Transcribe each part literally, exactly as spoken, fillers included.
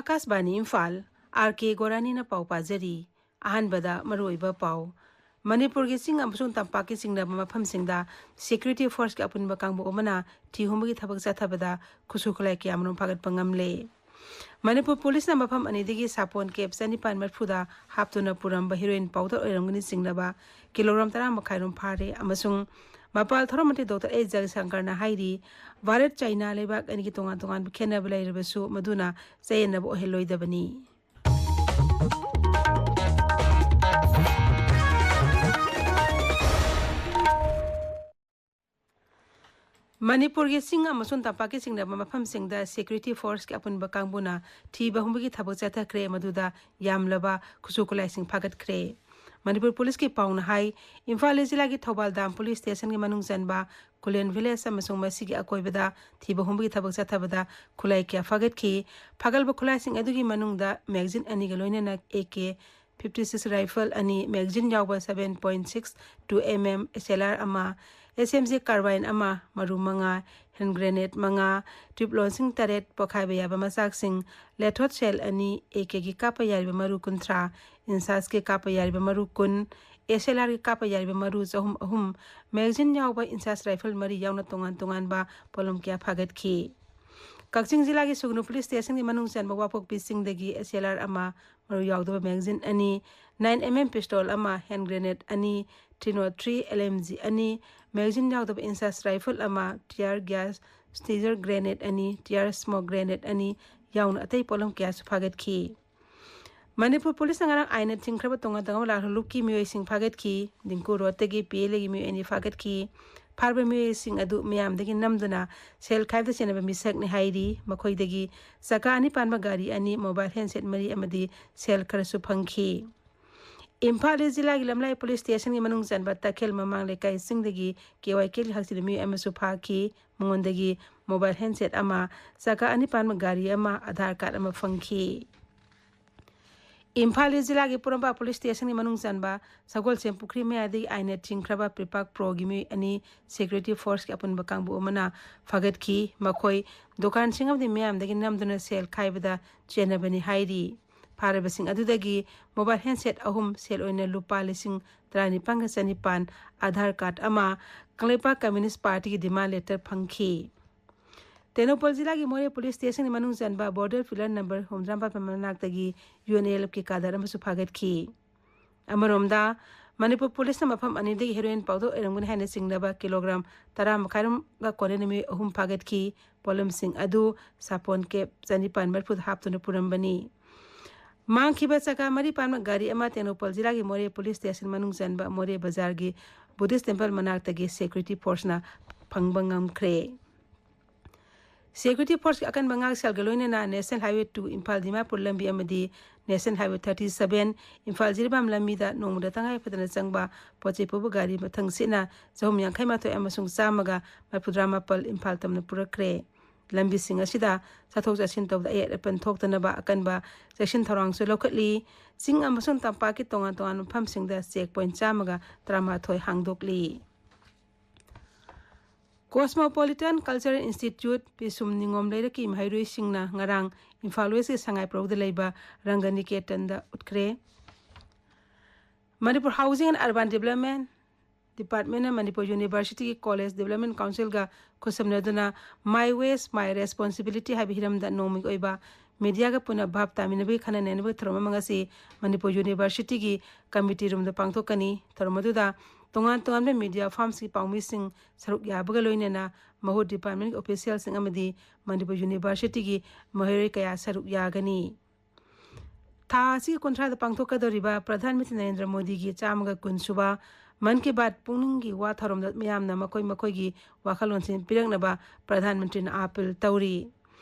ꯑꯥꯀꯥꯁꯕꯥꯅꯤ Imphal, R ꯀꯦ ꯒꯣꯔꯥꯅꯤꯅ ꯄꯥꯎ ꯄꯥꯖꯔꯤ꯫ ꯑꯍꯥꯟꯕꯗ ꯃꯔꯨꯑꯣꯏꯕ ꯄꯥꯎ꯫ ꯃꯅꯤꯄꯨꯔꯒꯤ ꯆꯤꯡ ꯑꯃꯁꯨꯡ ꯇꯝꯄꯥꯛꯀꯤ ꯆꯤꯡꯅꯕ ꯃꯐꯝꯁꯤꯡꯗ ꯁꯦꯀ꯭ꯌꯨꯔꯤꯇꯤ ꯐꯣꯔꯁꯀꯤ ꯑꯄꯨꯟꯕ ꯀꯥꯡꯕꯨ ꯑꯃꯅ ꯊꯤ ꯍꯨꯝꯕꯒꯤ ꯊꯕꯛ ꯆꯠꯊꯕꯗ ꯈꯨꯠꯁꯨ ꯈꯨꯠꯂꯥꯏ ꯀꯌꯥꯃꯔꯨꯝ ꯐꯥꯒꯠꯄ ꯉꯝꯂꯦ꯫ ꯃꯅꯤꯄꯨꯔ ꯄꯨꯂꯤꯁꯅ ꯃꯐꯝ ꯑꯅꯤꯗꯒꯤ ꯁꯥꯄꯣꯟ ꯀꯦꯞ ꯆꯅꯤꯄꯥꯟ ꯃꯔꯤꯐꯨꯗ ꯍꯥꯞꯇꯨꯅ ꯄꯨꯔꯝꯕ ꯍꯤꯔꯣꯏꯟ ꯄꯥꯎꯗꯔ ꯑꯣꯏꯔꯝꯒꯅꯤ ꯆꯤꯡꯅꯕ ꯀꯤꯂꯣꯒ꯭ꯔꯥꯝ ꯇꯔꯥ ꯃꯈꯥꯏꯔꯣꯝ ꯐꯥꯔꯦ ꯑꯃꯁꯨꯡ ꯃꯄꯥꯜ ꯊꯧꯔꯝ ꯃꯟꯇ꯭ꯔꯤ ꯗꯣꯛꯇꯔ ꯑꯦꯁ ꯖꯌꯁꯪꯀꯔꯅ ꯍꯥꯏꯔꯤ, ꯚꯥꯔꯠ ꯆꯥꯏꯅꯥ ꯂꯩꯕꯥꯛ ꯑꯅꯤꯒꯤ ꯇꯣꯉꯥꯟ ꯇꯣꯉꯥꯟꯕ ꯈꯦꯠꯅꯕ ꯂꯩꯔꯕꯁꯨ ꯃꯗꯨꯅ ꯆꯌꯦꯠꯅꯕ ꯑꯣꯏꯍꯜꯂꯣꯏꯗꯕꯅꯤ꯫ ꯃꯅꯤꯄꯨꯔꯒꯤ ꯆꯤꯡ ꯑꯃꯁꯨꯡ ꯇꯝꯄꯥꯛꯀꯤ ꯆꯤꯡꯅꯕ ꯃꯐꯝꯁꯤꯡꯗ ꯁꯦꯀ꯭ꯌꯨꯔꯤꯇꯤ ꯐꯣꯔꯁꯀꯤ ꯑꯄꯨꯟꯕ ꯀꯥꯡꯕꯨꯅ ꯊꯤꯕ ꯍꯨꯝꯕꯒꯤ ꯊꯕꯛ ꯆꯠꯊꯈ꯭ꯔꯦ, ꯃꯗꯨꯗ ꯌꯥꯝꯂꯕ ꯈꯨꯠꯁꯨ ꯈꯨꯠꯂꯥꯏꯁꯤꯡ ꯐꯥꯒꯠꯈ꯭ꯔꯦ꯫ ꯃꯅꯤꯄꯨꯔ ꯄꯨꯂꯤꯁꯀꯤ ꯄꯥꯎꯅ ꯍꯥꯏ, ꯏꯝꯐꯥꯜ ꯏꯁ ꯖꯤꯂꯥꯒꯤ ꯊꯧꯕꯥꯜ ꯗꯥꯝ ꯄꯨꯂꯤꯁ ꯁ꯭ꯇꯦꯁꯟꯒꯤ ꯃꯅꯨꯡ ꯆꯟꯕ ꯈꯨꯂꯦꯟ ꯚꯤꯂꯦꯖ ꯑꯃꯁꯨꯡ ꯃꯁꯤꯒꯤ ꯑꯀꯣꯏꯕꯗ ꯊꯤꯕ ꯍꯨꯝꯕꯒꯤ ꯊꯕꯛ ꯆꯠꯊꯕꯗ ꯈꯨꯠꯂꯥꯏ ꯀꯌꯥ ꯐꯥꯒꯠꯈꯤ꯫ ꯐꯥꯒꯠꯂꯕ ꯈꯨꯠꯂꯥꯏꯁꯤꯡ ꯑꯗꯨꯒꯤ ꯃꯅꯨꯡꯗ ꯃꯦꯒꯖꯤꯟ ꯑꯅꯤꯒ ꯂꯣꯏꯅꯅ A K fifty six rifle ꯑꯅꯤ, ꯃꯦꯒꯖꯤꯟ ꯌꯥꯎꯕ seven point six two M M S L R ꯑꯃ, ꯑꯦꯁ ꯑꯦꯝ ꯖꯤ ꯀꯥꯔꯕꯥꯏꯟ ꯑꯃ, ꯃꯔꯨ ꯃꯉꯥ, ꯍꯦꯟ ꯒ꯭ꯔꯦꯅꯦꯗ ꯃꯉꯥ, ꯇ꯭ꯌꯨꯕ ꯂꯣꯟꯁꯤꯡ ꯇꯔꯦꯠ, ꯄꯣꯈꯥꯏꯕ ꯌꯥꯕ ꯃꯆꯥꯛꯁꯤꯡ, ꯂꯦꯊꯣꯠ ꯁꯦꯜ ꯑꯅꯤ, ꯑꯦ ꯀꯦꯒꯤ ꯀꯥꯞꯄ ꯌꯥꯔꯤꯕ ꯃꯔꯨ ꯀꯨꯟꯊ꯭ꯔꯥ, ꯏꯟꯁꯥꯁꯀꯤ ꯀꯥꯞꯄ ꯌꯥꯔꯤꯕ ꯃꯔꯨ ꯀꯨꯟ, ꯑꯦꯁ ꯑꯦꯜ ꯑꯥꯔꯒꯤ ꯀꯥꯞꯄ ꯌꯥꯔꯤꯕ ꯃꯔꯨ ꯆꯍꯨꯝ ꯑꯍꯨꯝ, ꯃꯦꯒꯖꯤꯟ ꯌꯥꯎꯕ ꯏꯟꯁꯥꯁ ꯔꯥꯏꯐꯜ ꯃꯔꯤ ꯌꯥꯎꯅ ꯇꯣꯉꯥꯟ ꯇꯣꯉꯥꯟꯕ ꯄꯣꯠꯂꯝ ꯀꯌꯥ ꯐꯥꯒꯠꯈꯤ꯫ ꯀꯛꯆꯤꯡ ꯖꯤꯂꯥꯒꯤ ꯁꯨꯒꯅꯨ ꯄꯨꯂꯤꯁ ꯁ꯭ꯇꯦꯁꯟꯒꯤ ꯃꯅꯨꯡ ꯆꯟꯕ ꯋꯥꯄꯣꯛꯄꯤ ꯆꯤꯡꯗꯒꯤ ꯑꯦꯁ ꯑꯦꯜ ꯑꯥꯔ ꯑꯃ, ꯃꯔꯨ ꯌꯥꯎꯗꯕ ꯃꯦꯒꯖꯤꯟ ꯑꯅꯤ, ꯅꯥꯏꯟ ꯑꯦꯝ ꯑꯦꯝ ꯄꯤꯁꯇꯣꯜ ꯑꯃ, ꯍꯦꯟ ꯒ꯭ꯔꯦꯅꯦꯗ ꯑꯅꯤ, three not three L M G ꯑꯅꯤ, ꯃꯦꯒꯖꯤꯟ ꯌꯥꯎꯗꯕ ꯏꯟꯁꯥꯁ ꯔꯥꯏꯐꯜ ꯑꯃ, ꯇꯤꯌꯥꯔ ꯒ꯭ꯌꯥꯁ, ꯁ꯭ꯇꯤꯖꯔ ꯒ꯭ꯔꯦꯅꯦꯗ ꯑꯅꯤ, ꯇꯤꯌꯥꯔ ꯁ꯭ꯃꯣꯛ ꯒ꯭ꯔꯦꯅꯦꯗ ꯑꯅꯤ ꯌꯥꯎꯅ ꯑꯇꯩ ꯄꯣꯠꯂꯝ ꯀꯌꯥꯁꯨ ꯐꯥꯒꯠꯈꯤ꯫ ꯃꯅꯤꯄꯨꯔ ꯄꯨꯂꯤꯁꯅ ꯉꯔꯥꯡ ꯑꯥꯏꯟꯅ ꯊꯤꯡꯈ꯭ꯔꯕ ꯇꯣꯉꯥꯟ ꯇꯣꯉꯥꯟꯕ ꯂꯥꯜꯍꯧꯂꯨꯞꯀꯤ ꯃꯤꯑꯣꯏꯁꯤꯡ ꯐꯥꯒꯠꯈꯤ꯫ ꯗꯤꯡꯀꯨ ꯔꯣꯗꯇꯒꯤ ꯄꯤ ꯑꯦꯜ ꯑꯦꯒꯤ ꯃꯤꯑꯣꯏ ꯑꯅꯤ ꯐꯥꯒꯠꯈꯤ꯫ ꯐꯥꯔꯕ ꯃꯤꯑꯣꯏꯁꯤꯡ ꯑꯗꯨ ꯃꯤꯌꯥꯝꯗꯒꯤ ꯅꯝꯗꯨꯅ ꯁꯦꯜ ꯈꯥꯏꯕꯗ ꯆꯦꯟꯅꯕ ꯃꯤꯁꯛꯅꯤ ꯍꯥꯏꯔꯤ꯫ ꯃꯈꯣꯏꯗꯒꯤ ꯆꯀꯥ ꯑꯅꯤ ꯄꯥꯟꯕ ꯒꯥꯔꯤ ꯑꯅꯤ, ꯃꯣꯕꯥꯏꯜ ꯍꯦꯟꯁꯦꯠ ꯃꯔꯤ ꯑꯃꯗꯤ ꯁꯦꯜ ꯈꯔꯁꯨ ꯐꯪꯈꯤ꯫ ꯏꯝꯐꯥꯜ ꯏꯁ ꯖꯤꯂꯥꯒꯤ ꯂꯝꯂꯥꯏ ꯄꯨꯂꯤꯁ ꯁ꯭ꯇꯦꯁꯟꯒꯤ ꯃꯅꯨꯡ ꯆꯟꯕ ꯇꯈꯦꯜ ꯃꯃꯥꯡ ꯂꯩꯀꯥꯏꯁꯤꯡꯗꯒꯤ ꯀꯦ ꯋꯥꯏ ꯀꯦꯒꯤ ꯍꯛꯆꯤꯟꯕ ꯃꯤꯑꯣꯏ ꯑꯃꯁꯨ ꯐꯥꯈꯤ꯫ ꯃꯉꯣꯟꯗꯒꯤ ꯃꯣꯕꯥꯏꯜ ꯍꯦꯟꯁꯦꯠ ꯑꯃ, ꯆꯀꯥ ꯑꯅꯤ ꯄꯥꯟꯕ ꯒꯥꯔꯤ ꯑꯃ, ꯑꯙꯥꯔ ꯀꯥꯔꯗ ꯑꯃ ꯐꯪꯈꯤ꯫ ꯏꯝꯐꯥꯜ ꯏꯁ ꯖꯤꯂꯥꯒꯤ ꯄꯣꯔꯣꯝꯄꯥꯠ ꯄꯨꯂꯤꯁ ꯁ꯭ꯇꯦꯁꯟꯒꯤ ꯃꯅꯨꯡ ꯆꯟꯕ ꯁꯒꯣꯜꯁꯦꯝ ꯄꯨꯈ꯭ꯔꯤ ꯃꯌꯥꯗꯒꯤ ꯑꯥꯏꯟꯅ ꯊꯤꯡꯈ꯭ꯔꯕ ꯄ꯭ꯔꯤꯄꯥꯛ ꯄ꯭ꯔꯣꯒꯤ ꯃꯤꯑꯣꯏ ꯑꯅꯤ ꯁꯦꯀ꯭ꯌꯨꯔꯤꯇꯤ ꯐꯣꯔꯁꯀꯤ ꯑꯄꯨꯟꯕ ꯀꯥꯡꯕꯨ ꯑꯃꯅ ꯐꯥꯒꯠꯈꯤ꯫ ꯃꯈꯣꯏ ꯗꯨꯀꯥꯟꯁꯤꯡ ꯑꯃꯗꯤ ꯃꯤꯌꯥꯝꯗꯒꯤ ꯅꯝꯗꯨꯅ ꯁꯦꯜ ꯈꯥꯏꯕꯗ ꯆꯦꯟꯅꯕꯅꯤ ꯍꯥꯏꯔꯤ꯫ ꯐꯥꯔꯕꯁꯤꯡ ꯑꯗꯨꯗꯒꯤ ꯃꯣꯕꯥꯏꯜ ꯍꯦꯟꯁꯦꯠ ꯑꯍꯨꯝ, ꯁꯦꯜ ꯑꯣꯏꯅ ꯂꯨꯄꯥ ꯂꯤꯁꯤꯡ ꯇꯔꯥꯅꯤꯄꯥꯟꯒ ꯆꯅꯤꯄꯥꯟ, ꯑꯙꯥꯔ ꯀꯥꯔꯗ ꯑꯃ, ꯀꯪꯂꯩꯄꯥꯛ ꯀꯝꯃ꯭ꯌꯨꯅꯤꯁ ꯄꯥꯔꯇꯤꯒꯤ ꯗꯤꯃꯥꯟ ꯂꯦꯇꯔ ꯐꯪꯈꯤ꯫ ꯇꯦꯡꯅꯧꯄꯜ ꯖꯤꯂꯥꯒꯤ ꯃꯣꯔꯦ ꯄꯨꯂꯤꯁ ꯁ꯭ꯇꯦꯁꯟꯒꯤ ꯃꯅꯨꯡ ꯆꯟꯕ ꯕꯣꯔꯗꯔ ꯄꯤꯂꯔ ꯅꯝꯕꯔ ꯍꯨꯝꯗ꯭ꯔꯥ ꯃꯥꯄꯟ ꯃꯅꯥꯛꯇꯒꯤ ꯌꯨ ꯑꯦꯟ ꯑꯦꯜ ꯑꯦꯐꯀꯤ ꯀꯥꯗꯔ ꯑꯃꯁꯨ ꯐꯥꯒꯠꯈꯤ꯫ ꯑꯃꯔꯣꯝꯗ, ꯃꯅꯤꯄꯨꯔ ꯄꯨꯂꯤꯁꯅ ꯃꯐꯝ ꯑꯅꯤꯗꯒꯤ ꯍꯦꯔꯣꯏꯟ ꯄꯥꯎꯗꯔ ꯑꯣꯏꯔꯝꯒꯅꯤ ꯍꯥꯏꯅ ꯆꯤꯡꯅꯕ ꯀꯤꯂꯣꯒ꯭ꯔꯥꯝ ꯇꯔꯥ ꯃꯈꯥꯏꯔꯣꯝꯒ ꯀꯣꯟꯅꯅ ꯃꯤꯑꯣꯏ ꯑꯍꯨꯝ ꯐꯥꯒꯠꯈꯤ꯫ ꯄꯣꯠꯂꯝꯁꯤꯡ ꯑꯗꯨ ꯁꯥꯄꯣꯟ ꯀꯦꯞ ꯆꯅꯤꯄꯥꯟ ꯃꯔꯤꯐꯨꯗ ꯍꯥꯞꯇꯨꯅ ꯄꯨꯔꯝꯕꯅꯤ꯫ ꯃꯥꯡꯈꯤꯕ ꯆꯀꯥ ꯃꯔꯤ ꯄꯥꯟꯕ ꯒꯥꯔꯤ ꯑꯃ ꯇꯦꯡꯅꯧꯄꯜ ꯖꯤꯂꯥꯒꯤ ꯃꯣꯔꯦ ꯄꯨꯂꯤꯁ ꯁ꯭ꯇꯦꯁꯟ ꯃꯅꯨꯡ ꯆꯟꯕ ꯃꯣꯔꯦ ꯕꯖꯥꯔꯒꯤ ꯕꯨꯙꯤꯁ ꯇꯦꯝꯄꯜ ꯃꯅꯥꯛꯇꯒꯤ ꯁꯦꯀ꯭ꯌꯨꯔꯤꯇꯤ ꯐꯣꯔꯁꯅ ꯐꯪꯕ ꯉꯝꯈ꯭ꯔꯦ꯫ ꯁꯦꯀ꯭ꯌꯨꯔꯤꯇꯤ ꯐꯣꯔꯁꯀꯤ ꯑꯀꯟꯕ ꯉꯥꯛꯁꯦꯜꯒ ꯂꯣꯏꯅꯅ national highway two Imphal Dimapur ꯂꯝꯕꯤ ꯑꯃꯗꯤ national highway thirty seven Imphal Jiribam ꯂꯝꯕꯤꯗ ꯅꯣꯡꯃꯗ ꯇꯉꯥꯏ ꯐꯗꯅ ꯆꯪꯕ ꯄꯣꯠ ꯆꯩ ꯄꯨꯕ ꯒꯥꯔꯤ ꯃꯊꯪꯁꯤꯠꯅ ꯆꯍꯨꯝ ꯌꯥꯡꯈꯩ ꯃꯥꯊꯣꯏ ꯑꯃꯁꯨꯡ ꯆꯥꯝꯃꯒ ꯃꯔꯤꯐꯨꯇꯔꯥ ꯃꯥꯄꯜ ꯏꯝꯐꯥꯜ ꯇꯝꯅ ꯄꯨꯔꯛꯈ꯭ꯔꯦ꯫ ꯂꯝꯕꯤꯁꯤꯡ ꯑꯁꯤꯗ ꯆꯠꯊꯣꯛ ꯆꯠꯁꯤꯟ ꯇꯧꯕꯗ ꯑꯌꯦꯠ ꯑꯄꯟ ꯊꯣꯛꯇꯅꯕ ꯑꯀꯟꯕ ꯆꯦꯛꯁꯤꯟ ꯊꯧꯔꯥꯡꯁꯨ ꯂꯧꯈꯠꯂꯤ꯫ ꯆꯤꯡ ꯑꯃꯁꯨꯡ ꯇꯝꯄꯥꯛꯀꯤ ꯇꯣꯉꯥꯟ ꯇꯣꯉꯥꯟꯕ ꯃꯐꯝꯁꯤꯡꯗ ꯆꯦꯛ ꯄꯣꯏꯟꯠ ꯆꯥꯝꯃꯒ ꯇꯔꯥꯃꯥꯊꯣꯏ ꯍꯥꯡꯗꯣꯛꯂꯤ꯫ ꯀꯣꯁꯃꯣꯄꯣꯂꯤꯇꯟ ꯀꯜꯆꯔꯦꯜ ꯏꯟꯁꯇꯤꯇ꯭ꯌꯨꯠ ꯄꯤꯁꯨꯝ ꯅꯤꯉꯣꯝ ꯂꯩꯔꯛꯀꯤ ꯃꯍꯩꯔꯣꯏꯁꯤꯡꯅ ꯉꯔꯥꯡ ꯏꯝꯐꯥꯜ ꯋꯦꯁꯀꯤ ꯁꯉꯥꯏ ꯄ꯭ꯔꯧꯗ ꯂꯩꯕ ꯔꯪꯒ ꯅꯤꯀꯦꯇꯟꯗ ꯎꯠꯈ꯭ꯔꯦ꯫ Manipur housing and urban development ꯗꯤꯄꯥꯔꯠꯃꯦꯟꯅ ꯃꯅꯤꯄꯨꯔ ꯌꯨꯅꯤꯚꯔꯁꯤꯇꯤꯒꯤ ꯀꯣꯂꯦꯖ ꯗꯤꯕꯂꯞꯃꯦꯟ ꯀꯥꯎꯟꯁꯤꯜꯒ ꯈꯨꯠꯁꯝꯅꯗꯨꯅ My Waste My Responsibility ꯍꯥꯏꯕ ꯍꯤꯔꯝꯗ ꯅꯣꯡꯃꯒꯤ ꯑꯣꯏꯕ ꯃꯤꯗꯤꯌꯥꯒ ꯄꯨꯟꯅ ꯚꯥꯞ ꯇꯥꯃꯤꯟꯅꯕꯒꯤ ꯈꯟꯅ ꯅꯩꯅꯕꯒꯤ ꯊꯧꯔꯝ ꯑꯃ ꯉꯁꯤ ꯃꯅꯤꯄꯨꯔ ꯌꯨꯅꯤꯚꯔꯁꯤꯇꯤꯒꯤ ꯀꯃꯤꯇꯤ ꯔꯨꯝꯗ ꯄꯥꯡꯊꯣꯛꯀꯅꯤ꯫ ꯊꯧꯔꯝ ꯑꯗꯨꯗ ꯇꯣꯉꯥꯟ ꯇꯣꯉꯥꯟꯕ ꯃꯤꯗꯤꯌꯥ ꯐꯥꯔꯝꯁꯀꯤ ꯄꯥꯎꯃꯤꯁꯤꯡ ꯁꯔꯨꯛ ꯌꯥꯕꯒ ꯂꯣꯏꯅꯅ ꯃꯍꯨꯠ ꯗꯤꯄꯥꯔꯠꯃꯦꯟꯒꯤ ꯑꯣꯐꯤꯁꯤꯌꯦꯜꯁꯤꯡ ꯑꯃꯗꯤ ꯃꯅꯤꯄꯨꯔ ꯌꯨꯅꯤꯚꯔꯁꯤꯇꯤꯒꯤ ꯃꯍꯩꯔꯣꯏ ꯀꯌꯥ ꯁꯔꯨꯛ ꯌꯥꯒꯅꯤ꯫ ꯊꯥ ꯑꯁꯤꯒꯤ ꯀꯨꯟꯊ꯭ꯔꯥꯗ ꯄꯥꯡꯊꯣꯛꯀꯗꯧꯔꯤꯕ ꯄ꯭ꯔꯙꯥꯟ ꯃꯟꯇ꯭ꯔꯤ ꯅꯔꯦꯟꯗ꯭ꯔ ꯃꯣꯗꯤꯒꯤ ꯆꯥꯝꯃꯒ ꯀꯨꯟ ꯁꯨꯕ ꯃꯟ ꯀꯤ ꯕꯥꯠ ꯄꯨꯛꯅꯤꯡꯒꯤ ꯋꯥ ꯊꯧꯔꯝꯗ ꯃꯤꯌꯥꯝꯅ ꯃꯈꯣꯏ ꯃꯈꯣꯏꯒꯤ ꯋꯥꯈꯜꯂꯣꯟꯁꯤꯡ ꯄꯤꯔꯛꯅꯕ ꯄ꯭ꯔꯙꯥꯟ ꯃꯟꯇ꯭ꯔꯤꯅ ꯑꯥꯄꯤꯜ ꯇꯧꯔꯤ꯫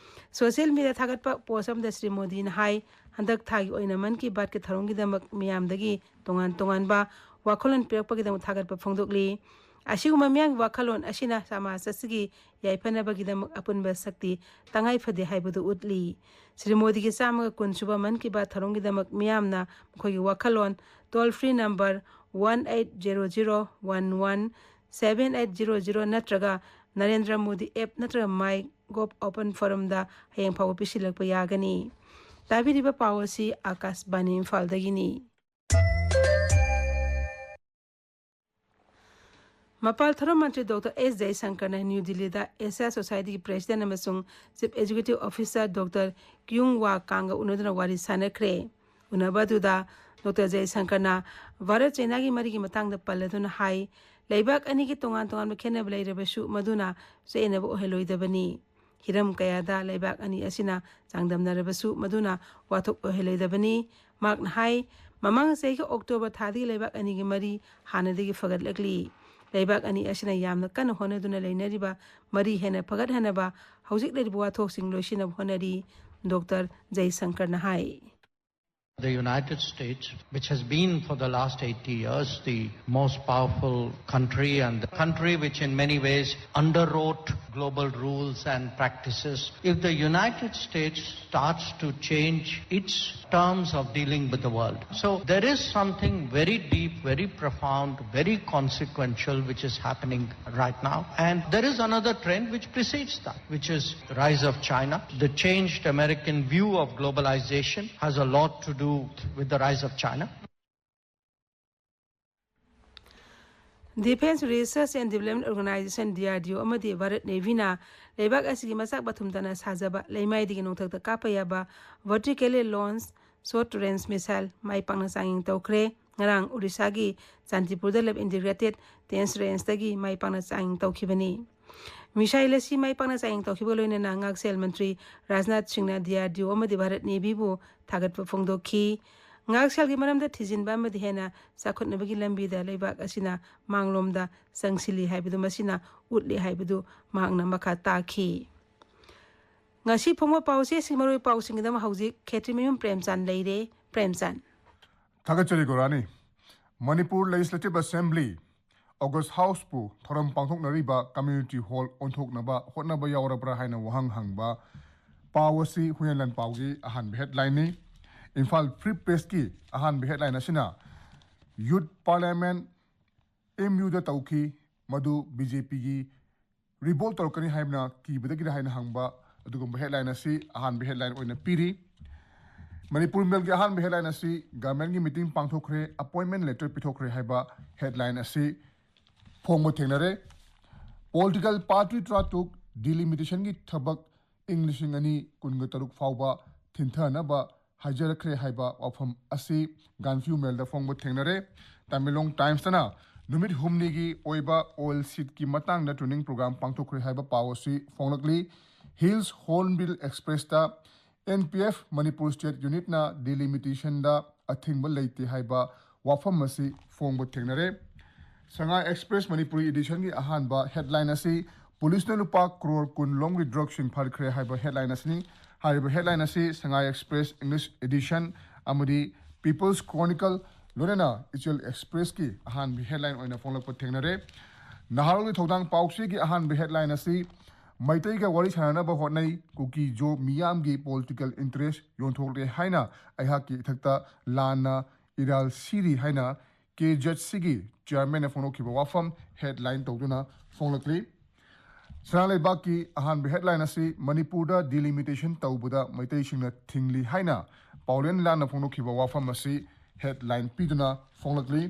ꯁꯣꯁꯤꯌꯦꯜ ꯃꯤꯗꯤꯌꯥ ꯊꯥꯒꯠꯄ ꯄꯣꯁ ꯑꯃꯗ ꯁ꯭ꯔꯤ ꯃꯣꯗꯤꯅ ꯍꯥꯏ, ꯍꯟꯗꯛ ꯊꯥꯒꯤ ꯑꯣꯏꯅ ꯃꯟ ꯀꯤ ꯕꯥꯠꯀꯤ ꯊꯧꯔꯝꯒꯤꯗꯃꯛ ꯃꯤꯌꯥꯝꯗꯒꯤ ꯇꯣꯉꯥꯟ ꯇꯣꯉꯥꯟꯕ ꯋꯥꯈꯜꯂꯣꯟ ꯄꯤꯔꯛꯄꯒꯤꯗꯃꯛ ꯊꯥꯒꯠꯄ ꯐꯣꯡꯗꯣꯛꯂꯤ꯫ ꯑꯁꯤꯒꯨꯝꯕ ꯃꯤꯌꯥꯝꯒꯤ ꯋꯥꯈꯜꯂꯣꯟ ꯑꯁꯤꯅ ꯁꯃꯥꯖ ꯑꯁꯤꯒꯤ ꯌꯥꯏꯐꯅꯕꯒꯤꯗꯃꯛ ꯑꯄꯨꯟꯕ ꯁꯛꯇꯤ ꯇꯉꯥꯏ ꯐꯗꯦ ꯍꯥꯏꯕꯗꯨ ꯎꯠꯂꯤ꯫ ꯁ꯭ꯔꯤ ꯃꯣꯗꯤꯒꯤ ꯆꯥꯝꯃꯒ ꯀꯨꯟ ꯁꯨꯕ ꯃꯟ ꯀꯤ ꯕꯥꯠ ꯊꯧꯔꯝꯒꯤꯗꯃꯛ ꯃꯤꯌꯥꯝꯅ ꯃꯈꯣꯏꯒꯤ ꯋꯥꯈꯜꯂꯣꯟ toll free number one eight zero zero one one seven eight zero zero ꯅꯠꯇ꯭ꯔꯒ ꯅꯔꯦꯟꯗ꯭ꯔ ꯃꯣꯗꯤ app ꯅꯠꯇ꯭ꯔꯒ MyGov open forumꯗ ꯍꯌꯦꯡ ꯐꯥꯎꯕ ꯄꯤꯁꯤꯜꯂꯛꯄ ꯌꯥꯒꯅꯤ꯫ ꯇꯥꯕꯤꯔꯤꯕ ꯄꯥꯎ ꯑꯁꯤ ꯑꯥꯀꯥꯁꯕꯥꯅꯤ ꯏꯝꯐꯥꯜꯗꯒꯤꯅꯤ꯫ ꯃꯄꯥꯜ ꯊꯧꯔꯝ ꯃꯟꯇ꯭ꯔꯤ ꯗꯣꯛꯇꯔ ꯑꯦꯁ ꯖꯌꯁꯪꯀꯔꯅ ꯅ꯭ꯌꯨ ꯗꯤꯜꯂꯤꯗ ꯑꯦꯁꯤꯌꯥ ꯁꯣꯁꯥꯏꯇꯤꯒꯤ ꯄ꯭ꯔꯦꯁꯤꯗꯦꯟꯠ ꯑꯃꯁꯨꯡ ꯆꯤꯐ ꯑꯦꯛꯖꯤꯀ꯭ꯌꯨꯇꯤꯚ ꯑꯣꯐꯤꯁꯥꯔ ꯗꯣꯛꯇꯔ ꯀ꯭ꯌꯨꯡ ꯋꯥ ꯀꯥꯡꯒ ꯎꯅꯗꯨꯅ ꯋꯥꯔꯤ ꯁꯥꯅꯈ꯭ꯔꯦ꯫ ꯎꯅꯕ ꯑꯗꯨꯗ ꯗꯣꯛꯇꯔ ꯖꯌꯁꯪꯀꯔꯅ ꯚꯥꯔꯠ ꯆꯩꯅꯥꯒꯤ ꯃꯔꯤꯒꯤ ꯃꯇꯥꯡꯗ ꯄꯜꯂꯗꯨꯅ ꯍꯥꯏ, ꯂꯩꯕꯥꯛ ꯑꯅꯤꯒꯤ ꯇꯣꯉꯥꯟ ꯇꯣꯉꯥꯟꯕ ꯈꯦꯠꯅꯕ ꯂꯩꯔꯕꯁꯨ ꯃꯗꯨꯅ ꯆꯌꯦꯠꯅꯕ ꯑꯣꯏꯍꯜꯂꯣꯏꯗꯕꯅꯤ꯫ ꯍꯤꯔꯝ ꯀꯌꯥꯗ ꯂꯩꯕꯥꯛ ꯑꯅꯤ ꯑꯁꯤꯅ ꯆꯥꯡꯗꯝꯅꯔꯕꯁꯨ ꯃꯗꯨꯅ ꯋꯥꯊꯣꯛ ꯑꯣꯏꯍꯜꯂꯣꯏꯗꯕꯅꯤ꯫ ꯃꯍꯥꯛꯅ ꯍꯥꯏ, ꯃꯃꯥꯡ ꯆꯍꯤꯒꯤ ꯑꯣꯛꯇꯣꯕꯔ ꯊꯥꯗꯒꯤ ꯂꯩꯕꯥꯛ ꯑꯅꯤꯒꯤ ꯃꯔꯤ ꯍꯥꯟꯅꯗꯒꯤ ꯐꯒꯠꯂꯛꯂꯤ꯫ ꯂꯩꯕꯥꯛ ꯑꯅꯤ ꯑꯁꯤꯅ ꯌꯥꯝꯅ ꯀꯟꯅ ꯍꯣꯠꯅꯗꯨꯅ ꯂꯩꯅꯔꯤꯕ ꯃꯔꯤ ꯍꯦꯟꯅ ꯐꯒꯠꯍꯟꯅꯕ ꯍꯧꯖꯤꯛ ꯂꯩꯔꯤꯕ ꯋꯥꯊꯣꯛꯁꯤꯡ ꯂꯣꯏꯁꯤꯟꯅꯕ ꯍꯣꯠꯅꯔꯤ, ꯗꯣꯛꯇꯔ ꯖꯌꯁꯪꯀꯔꯅ ꯍꯥꯏ꯫ The United States, which has been for the last eighty years the most powerful country and the country which in many ways underwrote global rules and practices, if the United States starts to change its terms of dealing with the world. So there is something very deep, very profound, very consequential which is happening right now. And there is another trend which precedes that, which is the rise of China. The changed American view of globalization has a lot to do with the rise of China. Defence Research and Development Organisation, DRDO, ꯑꯃꯗꯤ ꯚꯥꯔꯠ ꯅꯦꯚꯤꯅ ꯂꯩꯕꯥꯛ ꯑꯁꯤꯒꯤ ꯃꯆꯥꯛ ꯃꯊꯨꯝ ꯇꯥꯅ ꯁꯥꯖꯕ ꯂꯩꯃꯥꯏꯗꯒꯤ ꯅꯣꯡꯊꯛꯇ ꯀꯥꯞꯄ ꯌꯥꯕ vertically launched short range missile ꯃꯥꯏ ꯄꯥꯛꯅ ꯆꯥꯡꯌꯦꯡ ꯇꯧꯈ꯭ꯔꯦ꯫ ꯉꯔꯥꯡ ꯑꯣꯔꯤꯁꯥꯒꯤ ꯆꯥꯟꯗꯤꯄꯨꯔꯗ ꯂꯩꯕ Integrated Defence Rangeꯗꯒꯤ ꯃꯥꯏ ꯄꯥꯛꯅ ꯆꯥꯡꯌꯦꯡ ꯇꯧꯈꯤꯕꯅꯤ꯫ Missile ꯑꯁꯤ ꯃꯥꯏ ꯄꯥꯛꯅ ꯆꯥꯡꯌꯦꯡ ꯇꯧꯈꯤꯕꯒ ꯂꯣꯏꯅꯅ ꯉꯥꯛꯁꯦꯜ ꯃꯟꯇ꯭ꯔꯤ ꯔꯥꯖꯅꯥꯊ ꯁꯤꯡꯅ DRDO ꯑꯃꯗꯤ ꯚꯥꯔꯠ ꯅꯦꯚꯤꯕꯨ ꯊꯥꯒꯠꯄ ꯐꯣꯡꯗꯣꯛꯈꯤ꯫ ꯉꯥꯛꯁꯦꯜꯒꯤ ꯃꯔꯝꯗ ꯊꯤꯖꯤꯟꯕ ꯑꯃꯗꯤ ꯍꯦꯟꯅ ꯆꯥꯎꯈꯠꯅꯕꯒꯤ ꯂꯝꯕꯤꯗ ꯂꯩꯕꯥꯛ ꯑꯁꯤꯅ ꯃꯥꯡꯂꯣꯝꯗ ꯆꯪꯁꯤꯜꯂꯤ ꯍꯥꯏꯕꯗꯨ ꯃꯁꯤꯅ ꯎꯠꯂꯤ ꯍꯥꯏꯕꯗꯨ ꯃꯍꯥꯛꯅ ꯃꯈꯥ ꯇꯥꯈꯤ꯫ ꯉꯁꯤ ꯐꯣꯡꯕ ꯄꯥꯎꯆꯦꯁꯤꯡ ꯃꯔꯨꯑꯣꯏꯕ ꯄꯥꯎꯁꯤꯡꯒꯤꯗꯃꯛ ꯍꯧꯖꯤꯛ ꯈꯦꯇ꯭ꯔꯤꯃꯌꯨꯝ ꯄ꯭ꯔꯦꯝꯆꯥꯟ ꯂꯩꯔꯦ꯫ ꯄ꯭ꯔꯦꯝꯆꯥꯟ꯫ ꯊꯥꯒꯠꯆꯔꯤ ꯒꯣꯔꯥꯅꯤ꯫ ꯃꯅꯤꯄꯨꯔ Legislative Assembly ꯑꯣꯒꯁ ꯍꯥꯎꯁꯄꯨ ꯊꯧꯔꯝ ꯄꯥꯡꯊꯣꯛꯅꯔꯤꯕ ꯀꯝꯃ꯭ꯌꯨꯅꯤꯇꯤ ꯍꯣꯜ ꯑꯣꯟꯊꯣꯛꯅꯕ ꯍꯣꯠꯅꯕ ꯌꯥꯎꯔꯕ꯭ꯔꯥ ꯍꯥꯏꯅ ꯋꯥꯍꯪ ꯍꯪꯕ ꯄꯥꯎ ꯑꯁꯤ ꯍꯨꯏꯌꯦꯟ ꯂꯥꯟꯄꯥꯎꯒꯤ ꯑꯍꯥꯟꯕ ꯍꯦꯗꯂꯥꯏꯟꯅꯤ꯫ ꯏꯝꯐꯥꯜ ꯐ꯭ꯔꯤ ꯄ꯭ꯔꯦꯁꯀꯤ ꯑꯍꯥꯟꯕ ꯍꯦꯗꯂꯥꯏꯟ ꯑꯁꯤꯅ ꯌꯨꯠ ꯄꯥꯔꯂꯤꯌꯥꯃꯦꯟꯠ ꯑꯦꯝ ꯌꯨꯗ ꯇꯧꯈꯤ, ꯃꯗꯨ ꯕꯤ ꯖꯦ ꯄꯤꯒꯤ ꯔꯤꯚꯣꯜꯠ ꯇꯧꯔꯛꯀꯅꯤ ꯍꯥꯏꯕꯅ ꯀꯤꯕꯗꯒꯤꯔ ꯍꯥꯏꯅ ꯍꯪꯕ ꯑꯗꯨꯒꯨꯝꯕ ꯍꯦꯗꯂꯥꯏꯟ ꯑꯁꯤ ꯑꯍꯥꯟꯕ ꯍꯦꯗꯂꯥꯏꯟ ꯑꯣꯏꯅ ꯄꯤꯔꯤ꯫ ꯃꯅꯤꯄꯨꯔ ꯃꯦꯜꯒꯤ ꯑꯍꯥꯟꯕ ꯍꯦꯗꯂꯥꯏꯟ ꯑꯁꯤ ꯒꯚꯔꯟꯃꯦꯟꯠꯀꯤ ꯃꯤꯇꯤꯡ ꯄꯥꯡꯊꯣꯛꯈ꯭ꯔꯦ, ꯑꯄꯣꯏꯟꯃꯦꯟꯠ ꯂꯦꯇꯔ ꯄꯤꯊꯣꯛꯈ꯭ꯔꯦ ꯍꯥꯏꯕ ꯍꯦꯗꯂꯥꯏꯟ ꯑꯁꯤ ꯐꯣꯡꯕ ꯊꯦꯡꯅꯔꯦ꯫ ꯄꯣꯂꯤꯇꯤꯀꯦꯜ ꯄꯥꯔꯇꯤ ꯇꯔꯥꯇꯔꯨꯛ ꯗꯤꯂꯤꯃꯤꯇꯦꯁꯟꯒꯤ ꯊꯕꯛ ꯏꯪ ꯂꯤꯁꯤꯡ ꯑꯅꯤ ꯀꯨꯟꯒ ꯇꯔꯨꯛ ꯐꯥꯎꯕ ꯊꯤꯟꯊꯅꯕ ꯍꯥꯏꯖꯔꯛꯈ꯭ꯔꯦ ꯍꯥꯏꯕ ꯋꯥꯐꯝ ꯑꯁꯤ ꯒꯥꯟꯐ꯭ꯌꯨ ꯃꯦꯜꯗ ꯐꯣꯡꯕ ꯊꯦꯡꯅꯔꯦ꯫ ꯇꯃꯦꯡꯂꯣꯡ ꯇꯥꯏꯝꯁꯇꯅ ꯅꯨꯃꯤꯠ ꯍꯨꯝꯅꯤꯒꯤ ꯑꯣꯏꯕ ꯑꯣꯏꯜ ꯁꯤꯠꯀꯤ ꯃꯇꯥꯡꯗ ꯇ꯭ꯔꯦꯅꯤꯡ ꯄ꯭ꯔꯣꯒ꯭ꯔꯥꯝ ꯄꯥꯡꯊꯣꯛꯈ꯭ꯔꯦ ꯍꯥꯏꯕ ꯄꯥꯎ ꯑꯁꯤ ꯐꯣꯡꯂꯛꯂꯤ꯫ ꯍꯤꯜꯁ ꯍꯣꯔꯟꯕꯤꯜ ꯑꯦꯛꯁꯄ꯭ꯔꯦꯁꯇ N P F Manipur state ꯌꯨꯅꯤꯠꯅ ꯗꯤꯂꯤꯃꯤꯇꯦꯁꯟꯗ ꯑꯊꯤꯡꯕ ꯂꯩꯇꯦ ꯍꯥꯏꯕ ꯋꯥꯐꯝ ꯑꯁꯤ ꯐꯣꯡꯕ ꯊꯦꯡꯅꯔꯦ꯫ ꯁꯉꯥꯏ ꯑꯦꯛꯁꯄ꯭ꯔꯦꯁ ꯃꯅꯤꯄꯨꯔꯤ ꯏꯗꯤꯁꯟꯒꯤ ꯑꯍꯥꯟꯕ ꯍꯦꯗꯂꯥꯏꯟ ꯑꯁꯤ ꯄꯨꯂꯤꯁꯅ ꯂꯨꯄꯥ ꯀ꯭ꯔꯣꯔ ꯀꯨꯟ ꯂꯣꯝꯒꯤ ꯗ꯭ꯔꯒꯁꯤꯡ ꯐꯥꯈ꯭ꯔꯦ ꯍꯥꯏꯕ ꯍꯦꯗꯂꯥꯏꯟ ꯑꯁꯤꯅꯤ꯫ ꯍꯥꯏꯔꯤꯕ ꯍꯦꯗꯂꯥꯏꯟ ꯑꯁꯤ ꯁꯉꯥꯏ ꯑꯦꯛꯁꯄ꯭ꯔꯦꯁ ꯏꯪꯂꯤꯁ ꯏꯗꯤꯁꯟ ꯑꯃꯗꯤ ꯄꯤꯄꯜꯁ ꯀ꯭ꯔꯣꯅꯤꯀꯜ ꯂꯣꯏꯅꯅ ꯏꯆꯦꯜ ꯑꯦꯛꯁꯄ꯭ꯔꯦꯁꯀꯤ ꯑꯍꯥꯟꯕ ꯍꯦꯗꯂꯥꯏꯟ ꯑꯣꯏꯅ ꯐꯣꯡꯂꯛꯄ ꯊꯦꯡꯅꯔꯦ꯫ ꯅꯍꯥꯔꯣꯜꯒꯤ ꯊꯧꯗꯥꯡ ꯄꯥꯎꯆꯦꯒꯤ ꯑꯍꯥꯟꯕ ꯍꯦꯗꯂꯥꯏꯟ ꯑꯁꯤ ꯃꯩꯇꯩꯒ ꯋꯥꯔꯤ ꯁꯥꯟꯅꯅꯕ ꯍꯣꯠꯅꯩ, ꯀꯨꯀꯤ ꯖꯣ ꯃꯤꯌꯥꯝꯒꯤ ꯄꯣꯂꯤꯇꯤꯀꯦꯜ ꯏꯟꯇꯔꯦꯁ ꯌꯣꯟꯊꯣꯛꯂꯦ ꯍꯥꯏꯅ ꯑꯩꯍꯥꯛꯀꯤ ꯏꯊꯛꯇ ꯂꯥꯟꯅ ꯏꯔꯥꯜ ꯁꯤꯔꯤ ꯍꯥꯏꯅ ꯀꯦ ꯖꯦꯠ ꯁꯤꯒꯤ ꯆꯤꯌꯥꯔꯃꯦꯟꯅ ꯐꯣꯡꯗꯣꯛꯈꯤꯕ ꯋꯥꯐꯝ ꯍꯦꯗꯂꯥꯏꯟ ꯇꯧꯗꯨꯅ ꯐꯣꯡꯂꯛꯂꯤ꯫ ꯁꯅꯥ ꯂꯩꯕꯥꯛꯀꯤ ꯑꯍꯥꯟꯕ ꯍꯦꯗꯂꯥꯏꯟ ꯑꯁꯤ ꯃꯅꯤꯄꯨꯔꯗ ꯗꯤꯂꯤꯃꯤꯇꯦꯁꯟ ꯇꯧꯕꯗ ꯃꯩꯇꯩꯁꯤꯡꯅ ꯊꯤꯡꯂꯤ ꯍꯥꯏꯅ ꯄꯥꯎꯂꯦꯟ ꯂꯥꯟꯅ ꯐꯣꯡꯗꯣꯛꯈꯤꯕ ꯋꯥꯐꯝ ꯑꯁꯤ ꯍꯦꯗꯂꯥꯏꯟ ꯄꯤꯗꯨꯅ ꯐꯣꯡꯂꯛꯂꯤ꯫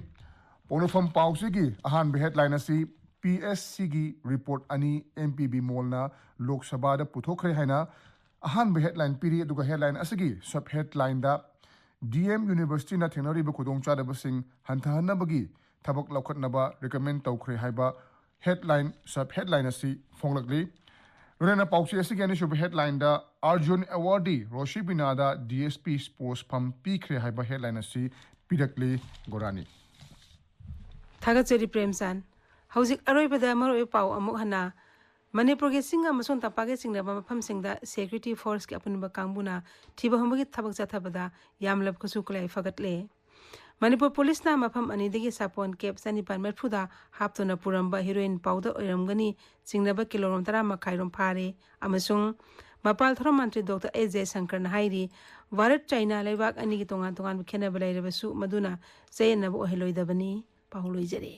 ꯄꯣꯛꯅꯐꯝ ꯄꯥꯎꯆꯦꯒꯤ ꯑꯍꯥꯟꯕ ꯍꯦꯗꯂꯥꯏꯟ ꯑꯁꯤ ꯄꯤ ꯑꯦꯁ ꯁꯤꯒꯤ ꯔꯤꯄꯣꯔꯠ ꯑꯅꯤ ꯑꯦꯝ ꯄꯤ ꯕꯤꯃꯣꯜꯅ ꯂꯣꯛ ꯁꯚꯥꯗ ꯄꯨꯊꯣꯛꯈ꯭ꯔꯦ ꯍꯥꯏꯅ ꯑꯍꯥꯟꯕ ꯍꯦꯗꯂꯥꯏꯟ ꯄꯤꯔꯤ꯫ ꯑꯗꯨꯒ ꯍꯦꯗꯂꯥꯏꯟ ꯑꯁꯤꯒꯤ ꯁꯕ ꯍꯦꯗꯂꯥꯏꯟꯗ ꯗꯤ ꯑꯦꯝ ꯌꯨꯅꯤꯚꯔꯁꯤꯇꯤꯅ ꯊꯦꯡꯅꯔꯤꯕ ꯈꯨꯗꯣꯡꯆꯥꯗꯕꯁꯤꯡ ꯍꯟꯊꯍꯟꯅꯕꯒꯤ ꯊꯕꯛ ꯂꯧꯈꯠꯅꯕ ꯔꯤꯀꯃꯦꯟ ꯇꯧꯈ꯭ꯔꯦ ꯍꯥꯏꯕ ꯍꯦꯗꯂꯥꯏꯟ, ꯁꯕ ꯍꯦꯗꯂꯥꯏꯟ ꯑꯁꯤ ꯐꯣꯡꯂꯛꯂꯤ꯫ ꯂꯣꯏꯅꯅ ꯄꯥꯎꯆꯦ ꯑꯁꯤꯒꯤ ꯑꯅꯤꯁꯨꯕ ꯍꯦꯗꯂꯥꯏꯟꯗ Arjun ꯑꯦꯋꯥꯔꯗꯤ ꯔꯣꯁꯤꯕꯤꯅꯥꯗ D S P sports ꯐꯝ ꯄꯤꯈ꯭ꯔꯦ ꯍꯥꯏꯕ ꯍꯦꯗꯂꯥꯏꯟ ꯑꯁꯤ ꯄꯤꯔꯛꯂꯤ꯫ ꯒꯣꯔꯥꯅꯤ꯫ ꯊꯥꯒꯠꯆꯔꯤ ꯄ꯭ꯔꯦꯝꯆꯥꯟ꯫ ꯍꯧꯖꯤꯛ ꯑꯔꯣꯏꯕꯗ ꯃꯔꯨꯑꯣꯏꯕ ꯄꯥꯎ ꯑꯃꯨꯛ ꯍꯟꯅ꯫ ꯃꯅꯤꯄꯨꯔꯒꯤ ꯆꯤꯡ ꯑꯃꯁꯨꯡ ꯇꯝꯄꯥꯛꯀꯤ ꯆꯤꯡꯅꯕ ꯃꯐꯝꯁꯤꯡꯗ ꯁꯦꯀ꯭ꯌꯨꯔꯤꯇꯤ ꯐꯣꯔꯁꯀꯤ ꯑꯄꯨꯟꯕ ꯀꯥꯡꯕꯨꯅ ꯊꯤꯕ ꯍꯨꯝꯕꯒꯤ ꯊꯕꯛ ꯆꯠꯊꯕꯗ ꯌꯥꯝꯂꯕ ꯈꯨꯠꯁꯨ ꯈꯨꯠꯂꯥꯏ ꯐꯒꯠꯂꯦ꯫ ꯃꯅꯤꯄꯨꯔ ꯄꯨꯂꯤꯁꯅ ꯃꯐꯝ ꯑꯅꯤꯗꯒꯤ ꯁꯥꯄꯣꯟ ꯀꯦꯞ ꯆꯅꯤꯄꯥꯟ ꯃꯔꯤꯐꯨꯗ ꯍꯥꯞꯇꯨꯅ ꯄꯨꯔꯝꯕ ꯍꯤꯔꯣꯏꯟ powder ꯑꯣꯏꯔꯝꯒꯅꯤ ꯆꯤꯡꯅꯕ ꯀꯤꯂꯣꯒ꯭ꯔꯥꯝ ꯇꯔꯥ ꯃꯈꯥꯏꯔꯣꯝ ꯐꯥꯔꯦ ꯑꯃꯁꯨꯡ ꯃꯄꯥꯜ ꯊꯧꯔꯝ ꯃꯟꯇ꯭ꯔꯤ ꯗꯣꯛꯇꯔ ꯑꯦꯁ ꯖꯌꯁꯪꯀꯔꯅ ꯍꯥꯏꯔꯤ, ꯚꯥꯔꯠ ꯆꯥꯏꯅꯥ ꯂꯩꯕꯥꯛ ꯑꯅꯤꯒꯤ ꯇꯣꯉꯥꯟ ꯇꯣꯉꯥꯟꯕ ꯈꯦꯠꯅꯕ ꯂꯩꯔꯕꯁꯨ ꯃꯗꯨꯅ ꯆꯌꯦꯠꯅꯕ ꯑꯣꯏꯍꯜꯂꯣꯏꯗꯕꯅꯤ꯫ ꯄꯥꯎ ꯂꯣꯏꯖꯔꯦ꯫